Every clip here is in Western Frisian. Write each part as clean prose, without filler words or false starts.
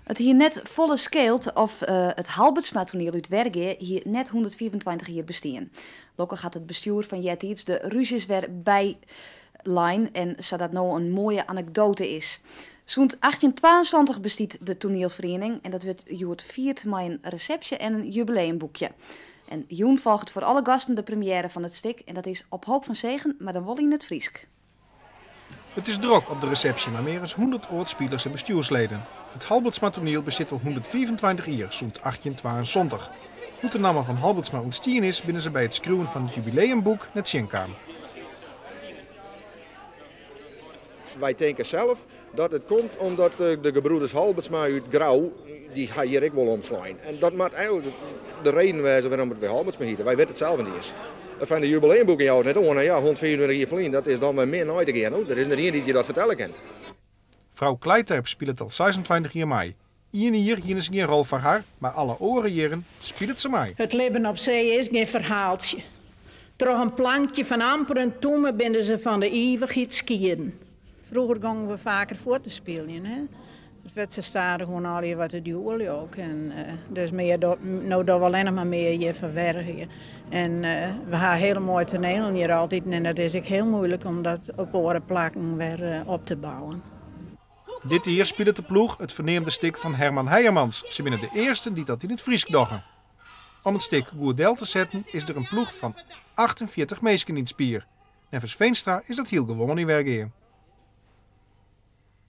It hie net folle skeeld of it Halbertsma-toaniel út Wergea hie net 125 jier bestien. Lokkich hat it bestjoer fan eartiids de rúzjes wer bylein en sadat no in moaie anekdoate is. Sûnt 1872 bestiet de toanielferiening en dat wurdt hjoed fierd mei in resepsje en in jubileumboekje. En jûn folget foar alle gasten de premiêre fan it stik en dat is Op hoop fan zegen, mar dan wol yn it Frysk. It is drok op de resepsje mei mear as 100 âld-spilers en bestjoersleden. It Halbertsma-toaniel bestiet al 125 jier, sûnt 1872. Hoe't de namme fan Halbertsma ûntstien is, binne se by it skriuwen fan it jubileumboek net tsjinkaam. Wy tinke sels dat it komt omdat de gebroeders Halbertsma út Grou, dy ha hjir ek wol omslein. En dat moat eigenlik de reden wêze wêrom it wer Halbertsma hjit. Wy witte it sels net iens. Fan de jubileumboeken jouwe it net oan. En ja, 125 jier ferlyn, dat is dan wer min nei te gean. Der is net ien dy't je dat fertelle kin. Frou Kleiterp spilet al 26 jier mei. Ien jier hiene se gjin rol foar har, mar alle oare jierren spilet se mei. It libben op see is gjin ferhaaltsje. Troch in plankje fan amper in tûme binne se fan de ivichheid skieden. Froeger gongen we faker fuort te spyljen. Hè. It wurdt sa stadichoan allegear wat te djoer leau ik. En dus mear do, no dogge we allinnich mar mear hjir foar Wergea. En we ha hiele moaie toanielen hjir altyd en dat is ek hiel muoilik om dat op oare plakken wer op te bouwen. Dit jier spilet de ploech it ferneamde stik fan Herman Heijermans. Se binne de earsten dy't dat yn it Frysk dogge. Om it stik goed del te setten is der in ploech fan 48 minsken yn it spier. Neffens Veenstra is dat hiel gewoan yn Wergea.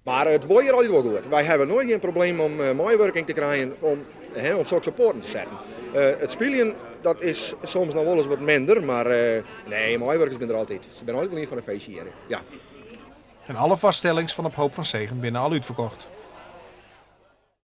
Mar it wol hjir altyd wol goed. Wy hawwe noait gjin probleem om meiwurking te krijen om, om sokke poaten te setten. It spyljen dat is soms noch wolris wat minder, mar nee, meiwurkers binne der altyd. Se binne altyd wol ien fan de feestje hjir. Ja. En alle foarstellings fan Op Hoop fan Zegen binne al útferkocht.